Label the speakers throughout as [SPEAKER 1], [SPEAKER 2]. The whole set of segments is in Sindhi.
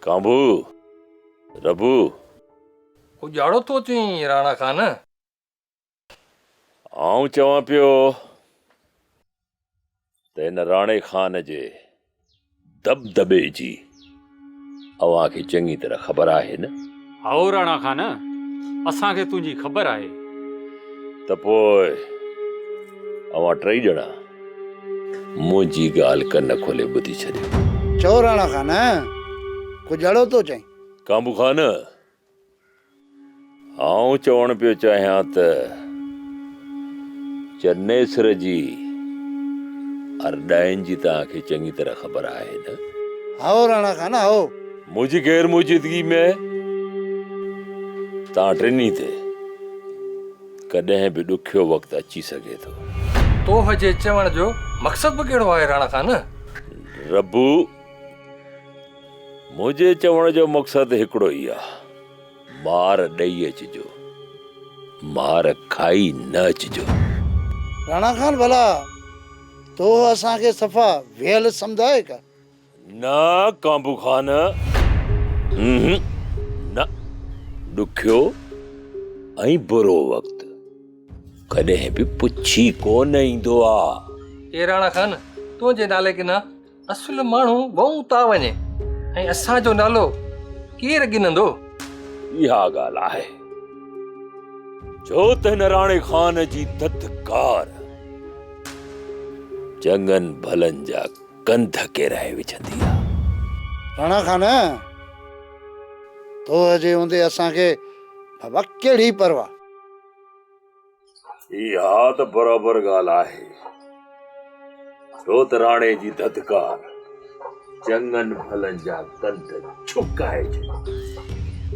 [SPEAKER 1] ڪانڀو، ربو.
[SPEAKER 2] اجاڙو ٿو چئين راڻا خان.
[SPEAKER 1] آئون چوان پيو ته هن راڻي خان جي دٻدٻي جي اوهان کي چڱي طرح خبر آهي نه؟
[SPEAKER 3] هائو راڻا خان، اسان کي تنهنجي خبر آهي.
[SPEAKER 1] ته پوء اوهان ٽئي ڄڻا منهنجي ڳالهه ڪن کولي ٻڌي ڇڏيو.
[SPEAKER 4] چئو راڻا خان، ڪجهه اهڙو ٿو چئين؟
[SPEAKER 1] ڪانڀو خان، آئون چوڻ پيو چاهيان ته چنيسر جي ارڏاين جي توهان کي چڱي طرح خبر آهي نه؟
[SPEAKER 4] هائو راڻا خان هائو.
[SPEAKER 1] منهنجي غير موجودگي ۾ توهان ٽنهي تي ڪڏهن به ڏکيو وقت اچي سگهي ٿو.
[SPEAKER 2] توهه جي چوڻ جو مقصد به ڪهڙو آهي راڻا خان؟
[SPEAKER 1] ربو، منهنجي چوڻ جو مقصد هڪڙو ئي آ. مار ڏئي اچجو، مار کائي نه اچجو.
[SPEAKER 4] راڻا خان ڀلا تو اسان کي صفا ويل سمجهايو ڪا؟
[SPEAKER 1] نه ڪانڀو خان، اونهون نه، ڏکيو ۽ برو وقت ڪڏهن به پڇي ڪونه ايندو آ.
[SPEAKER 2] اي راڻا خان، تنهنجي نالي ڪنا اصل ماڻهو وئون تا وڃي ۽ اسان جو نالو ڪير ڳنندو؟
[SPEAKER 1] اها ڳالهه آهي ڇو ته هن راڻي خان جي ڌڌڪار چڱن ڀلن جا ڪنڌ ڪيرائي وجهندي آ.
[SPEAKER 4] راڻا خان، تو جي هوندي اسان کي بابا ڪهڙي پرواهه.
[SPEAKER 1] اها ته برابر ڳالهه آهي، ڇو ته راڻي جي ڌڌڪار چڱن ڀلن جا ڪنڌ جهڪائي ڇڏي.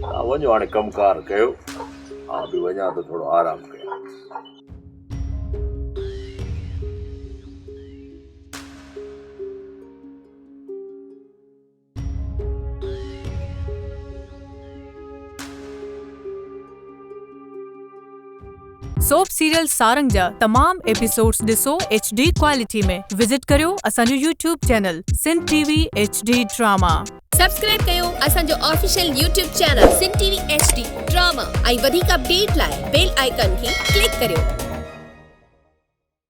[SPEAKER 1] توهان وڃو هاڻي ڪم ڪار ڪيو، آئون به وڃان ٿو ٿورو آرام ڪيان.
[SPEAKER 5] سوپ سيريل سارنگ جا تمام ايپيسوڊز ڏسو ايڇ ڊي ڪوالٽي ۾ وزٽ ڪريو اسان جو YouTube channel Sindh T V H D drama.
[SPEAKER 6] Subscribe ڪيو اسان جو official YouTube channel Sindh T V H D drama ۽ وڌيڪ اپڊيٽ لاء بيل آئيڪان کي ڪلڪ ڪريو.